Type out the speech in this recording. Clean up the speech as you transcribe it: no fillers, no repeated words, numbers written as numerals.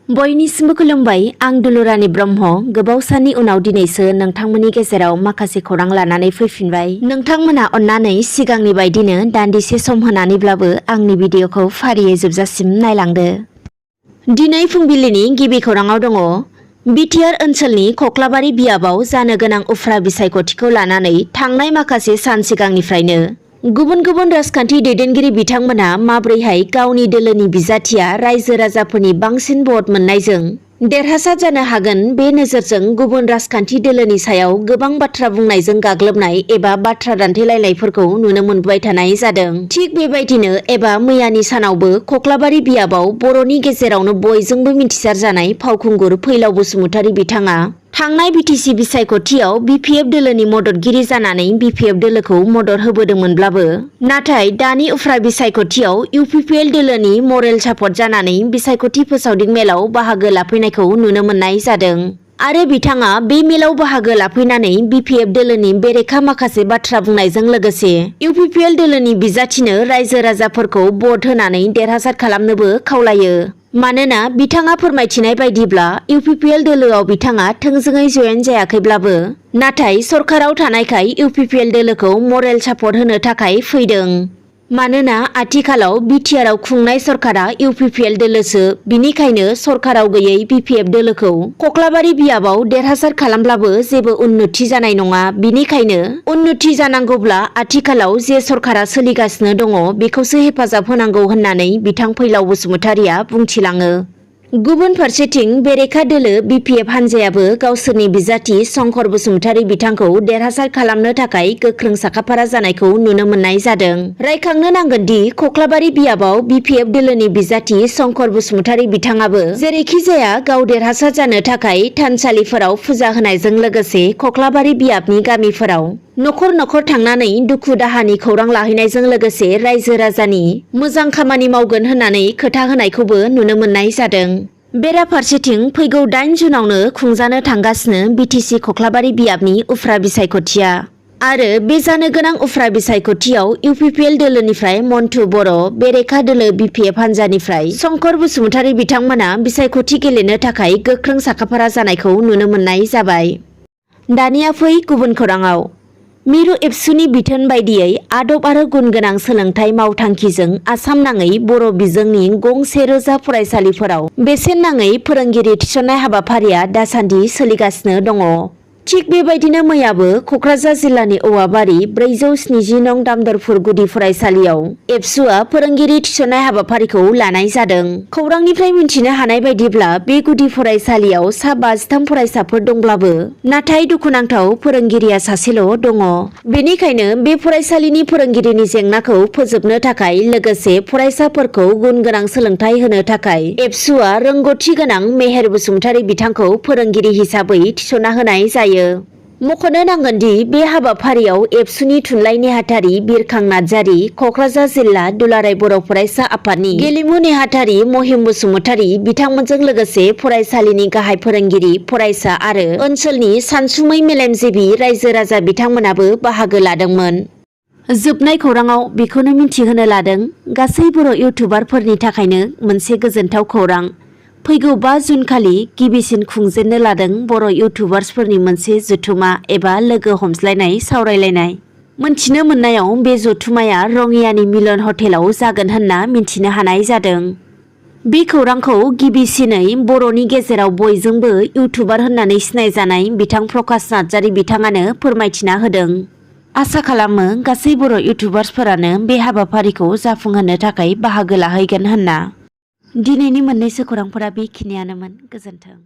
बयनिसिमबो खुलुमबाय। आं दुलुरानी ब्रह्म। गोबाव साननि उनाव दिनैसो नोंथांमोननि गेजेराव माखासे खौरां लानानै फैफिनबाय। नोंथांमोना अन्नानै सिगांनि बायदिनो दान्दिसे सम होनानैब्लाबो आंनि भिडिअखौ फारियै जोबजासिम नायलांदो। दिनै फुंबिलिनि गिबि खौराङाव दङ। बिटिआर ओनसोलनि खख्लाबारि बियाबाव जानो गोनां उफ्रा बिसायख'थिखौ लानानै थांनाय माखासे सान सिगांनिफ्रायनो गुबुन गुबुन राजखान्थि दैदेनगिरि बिथांमोना माब्रैहाय गावनि दोलोनि बिजाथिया रायजो राजाफोरनि बांसिन भट मोननायजों देरहासार जानो हागोन बे नोजोरजों गुबुन राजखान्थि दोलोनि सायाव गोबां बाथ्रा बुंनायजों गाग्लोबनाय एबा बाथ्रा दान्थेलायनायफोरखौ नुनो मोनबाय थानाय जादों। थिग बेबायदिनो एबा मैयानि सानावबो खख्लाबारि बियाबाव बर'नि गेजेरावनो बयजोंबो मिथिसार जानाय फावखुंगुर फैलाव बसुमतारी बिथाङा थांनाय बिटिसि बिसायख'थियाव बिपिएफ दोलोनि मददगिरि जानानै बिपिएफ दोलोखौ मदद होबोदोंमोनब्लाबो नाथाय दानि उफ्रा बिसायख'थियाव इउपिपिएल दोलोनि मरेल सापर्ट जानानै बिसायख'थि फोसावदिं मेलाव बाहागो लाफैनायखौ नुनो मोननाय जादों। आरो बिथाङा बे मेलाव बाहागो लाफैनानै बिपिएफ दोलोनि बेरेखा माखासे बाथ्रा बुंनायजों लोगोसे इउपिपिएल दोलोनि बिजाथिनो रायजो राजाफोरखौ भट होनानै देरहासार खालामनोबो खावलायो। मानोना बिथाङा फोरमायथिनाय बायदिब्ला इउपिपिएल दोलोआव बिथाङा थोंजोङै जयेन जायाखैब्लाबो नाथाय सरकाराव थानायखाय इउपिपिएल दोलोखौ मरेल सापर्ट होनो थाखाय फैदों। मानोना आथिखालाव बिटिआरआव खुंनाय सरकारा इउपिपिएल दोलोसो, बिनिखायनो सरकाराव गैयै बिपिएफ दोलोखौ खख्लाबारि बियाबाव देरहासार खालामब्लाबो जेबो उन्नति जानाय नङा। बिनिखायनो उन्नति जानांगौब्ला आथिखालाव जे सरकारा सोलिगासिनो दङ बेखौसो हेफाजाब होनांगौ होननानै बिथां फैलाव बसुमतारीया बुंथिलाङो। गुबुन फारसेथिं बेरेखा दोलो बिपिएफ हान्जायाबो गावसोरनि बिजाथि शंकर बसुमतारी बिथांखौ देरहासार खालामनो थाखाय गोख्रों साखाफारा जानायखौ नुनो मोननाय जादों। रायखांनो नांगोनदि खख्लाबारि बियाबाव बिपिएफ दोलोनि बिजाथि शंकर बसुमतारी बिथाङाबो जेरैखि जाया गाव देरहासार जानो थाखाय थानसालिफोराव फुजा होनायजों लोगोसे खख्लाबारि बियाबनि गामिफोराव नखर नखर थांनानै दुखु दाहानि खौरां लाहैनायजों लोगोसे रायजो राजानि मोजां खामानि मावगोन होननानै खोथा होनायखौबो नुनो मोननाय जादों। बेराफारसेथिं फैगौ 8 जुनावनो खुंजानो थांगासिनो बिटिसि खख्लाबारि बियाबनि उफ्रा बिसायख'थिया। आरो बे जानो गोनां उफ्रा बिसायख'थियाव इउपिपिएल दोलोनिफ्राय मन्टु बर', बेरेखा दोलो बिपिएफ हान्जानिफ्राय शंकर बसुमतारी बिथांमोना बिसायख'थि गेलेनो थाखाय गोख्रों साखाफारा जानायखौ नुनो मोननाय जाबाय। दानिया फै गुबुन खौराङाव। मिरु एबसुनि बिथोन बायदियै आदब आरो गुन गोनां सोलोंथाइ मावथांखिजों आसाम नाङै बर' बिजोंनि गं 1000 फरायसालिफोराव बेसेन नाङै फोरोंगिरि थिसननाय हाबाफारिया दासान्दि सोलिगासिनो दङ। थिग बेबायदिनो मैयाबो क'क्राझार जिल्लानि औवाबारि 470 नं दामदरफुर गुदि फरायसालियाव एबसुआ फोरोंगिरि थिसननाय हाबाफारिखौ लानाय जादों। खौरांनिफ्राय मिथिनो हानाय बायदिब्ला बे गुदि फरायसालियाव सा 53 फरायसाफोर दंब्लाबो नाथाय दुखुनांथाव फोरोंगिरिया सासेल' दङ। बेनिखायनो बे फरायसालिनि फोरोंगिरिनि जेंनाखौ फोजोबनो थाखाय लोगोसे फरायसाफोरखौ गुन गोनां सोलोंथाइ होनो थाखाय एबसुआ रोंग'थि गोनां मेहेर बसुमतारी बिथांखौ फोरोंगिरि हिसाबै थिसनना होनाय जायो। मख'नो नांगोनदि बे हाबाफारियाव एबसुनि थुनलाइ नेहाथारि बिरखां नार्जारि, क'क्राझार जिल्ला दुलाराय बर' फरायसा आफादनि गेलेमु नेहाथारि महिम बसुमतारी बिथांमोनजों लोगोसे फरायसालिनि गाहाय फोरोंगिरि, फरायसा आरो ओनसोलनि सानसुमै मेलेमजिबि रायजो राजा बिथांमोनाबो बाहागो लादोंमोन। जोबनाय खौराङाव बेखौनो मिथिहोनो लादों गासै बर' इउटुबारफोरनि थाखायनो मोनसे गोजोनथाव खौरां। फैगौ 5 जुन खालि गिबिसिन खुंजेननो लादों बर' इउटुबार्सफोरनि मोनसे जथुमा एबा लोगो हमज्लायनाय सावरायलायनाय। मोनथिनो मोननायाव बे जथुमाया रङियानि मिलन हटेलाव जागोन होनना मिथिनो हानाय जादों। बे खौरांखौ गिबिसिनै बर'नि गेजेराव बयजोंबो इउटुबार होननानै सिनायजानाय बिथां प्रकाश नार्जारि बिथाङानो फोरमायथिना होदों। आसा खालामो गासै बर' इउटुबार्सफोरानो बे हाबाफारिखौ जाफुंहोनो थाखाय बाहागो लाहैगोन होनना। दिनैनि मोननैसो खौरांफोरा बेखिनियानोमोन। गोजोन्थों।